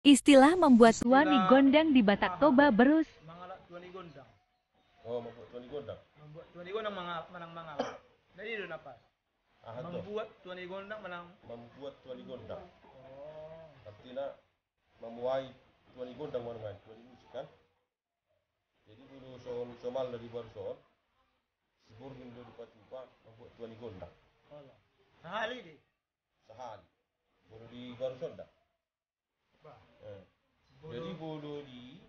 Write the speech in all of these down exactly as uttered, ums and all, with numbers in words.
Istilah membuat tua ni gondang di Batak Toba berus. Mangalap tua ni gondang. Oh, membuat tua ni gondang. Membuat tua ni gondang manga-, manang mangalap. Jadi do na pas. Aha tu? Membuat tua ni gondang manang. Membuat tua ni gondang. Oh. Artina mamuai tua ni gondang manang tua ni musik kan. Jadi molo son somalna di baruson, si Borngin do dipatupa mambuat tua ni gondang. Sahali do i. Sahali. Molo di baruson da. Bah. Eh. Jadi molo di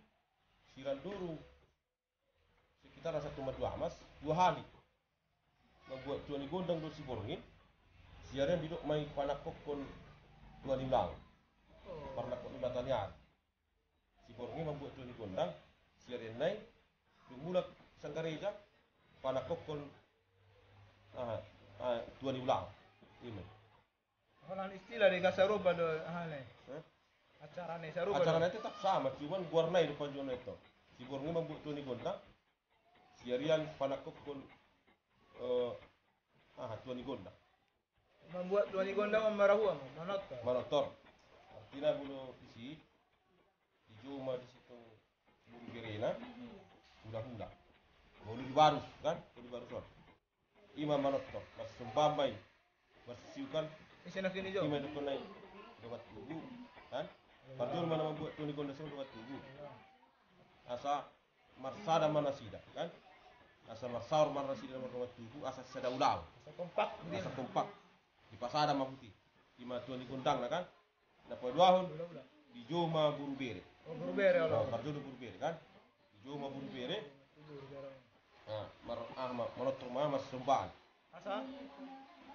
Sirandurung sekitar Satu Manduamas, dua hali. Mambuat tua ni gondang do si Borngin, siarian didok ma i panangkokhon tua ni ulaon. Oh. Panangkokhon ni mata ni ari. Si Borngin mambuat tua ni gondang, siarian nai, dung mulak sian gareja, panangkokhon, aha, aha, tua ni ulaon. Ima. Holan istilah do i, gasaroba do, aha, nai. Hah? Acara nai saroba do. Acara nai tetap sama, cuman goarna i do panjona i to. Si Borngin mambuat tua ni gondang, siarian panangkokhon, eh, aha, tua ni gondang. Mambuat tua ni gondang on marahua ma, manortor. Manortor. Artina molo disi, dijou ma disi tu boru berena, hulahula. Molo di barus, kan? Molo di barus on. Ima manortor, marsomba ma i. Marsisiukan. Ise na kini jo? Ima dohonon nai. Dobat tubu, kan? Parjolo ma na mambuat tua ni gondang songon dobat tubu. Asa marsada ma nasida, kan? Asa marsaor ma nasida na mardobat tubu, asa sada ulaon. Asa kompak. Asa kompak. Dipasada ma huti. Ima tua ni gondangna, kan? Na paduahon, dijou ma boru bere. Oh, boru bere, olo. Nah, parjolo boru bere, kan? Dijou ma boru bere. Nah, mar-, ah, ma-, manortor ma, marsombaan. Asa?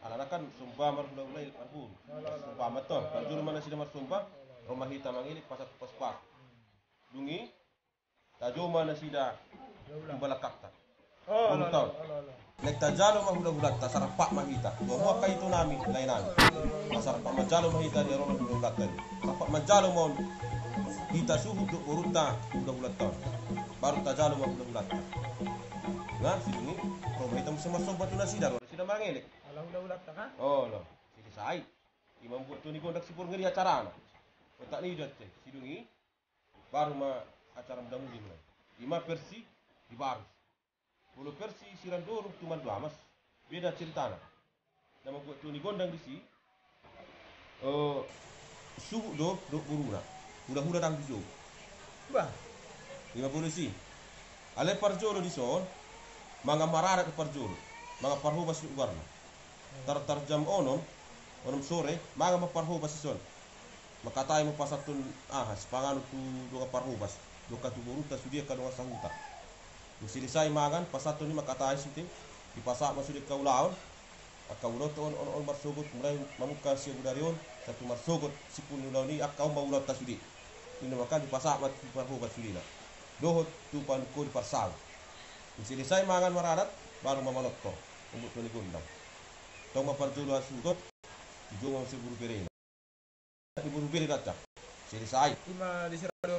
Alana kan somba marhulahula i parboru. Olo, olo. Somba ma ton. Parjolo ma nasida marsomba, ro ma hita mangelek pasahat tu pasupasu. Hmm. Dung i, tajou ma nasida tu balakangta. Oh, olo, olo, olo. Naeng tajalo ma hulahulanta, asa rampak ma hita. Tu hamu angka itonami, laenami. Asa rampak manjalo ma hita di ari on hulahulanta i. Rampak manjalo ma on hita suhut dohot borunta hulahulanta on. Baru tajalo ma hulahulanta. Nah, sidung i, ro ma hita muse marsomba tu nasida, ro nasida mangelek. Ala hulahulanta, ha? Olo. Selesai. Ima mambuat tua ni gondang si Borngin i acarana. Otak ni i do ate. Sidung i, baru ma acara muda-mudi mulai. Ima versi di barus. Molo versi Sirandurung tu Manduamas, beda ceritana. Na mambuat tua ni gondang disi, eh, suhut do dohot boruna. Hulahula ndang dijou. Bah. Ima polisi. Alai parjolo dison, mangan maradat do parjolo. Mangan parhobas do goarna. Tar, tar jam onom, onom sore, mangan ma parhobas dison. Mangkatai ma pasahathon, aha, sipanganon tu dongan parhobas, dohot tu borunta sude angka dongan sahuta. Dung selesai mangan, pasahathon i mangkatai sude, dipasahat ma sude angka ulaon, angka ulaonta on, on, on marsogot, mulai mamungka sian bodari on, sahat tu marsogot, simpul ni ulaon i, angka on ma ulaonta sude. Ninna ma kan dipasahat ma tu parhobas sudena. Dohot tu panungkun ni parsaur. Dung selesai mangan maradat, baru ma manortor, mambuat tua ni gondang. Tong ma parjolo hasuhuton, dijou ma muse boru berena. Di boru bere na cak. Selesai. Ima di sira do.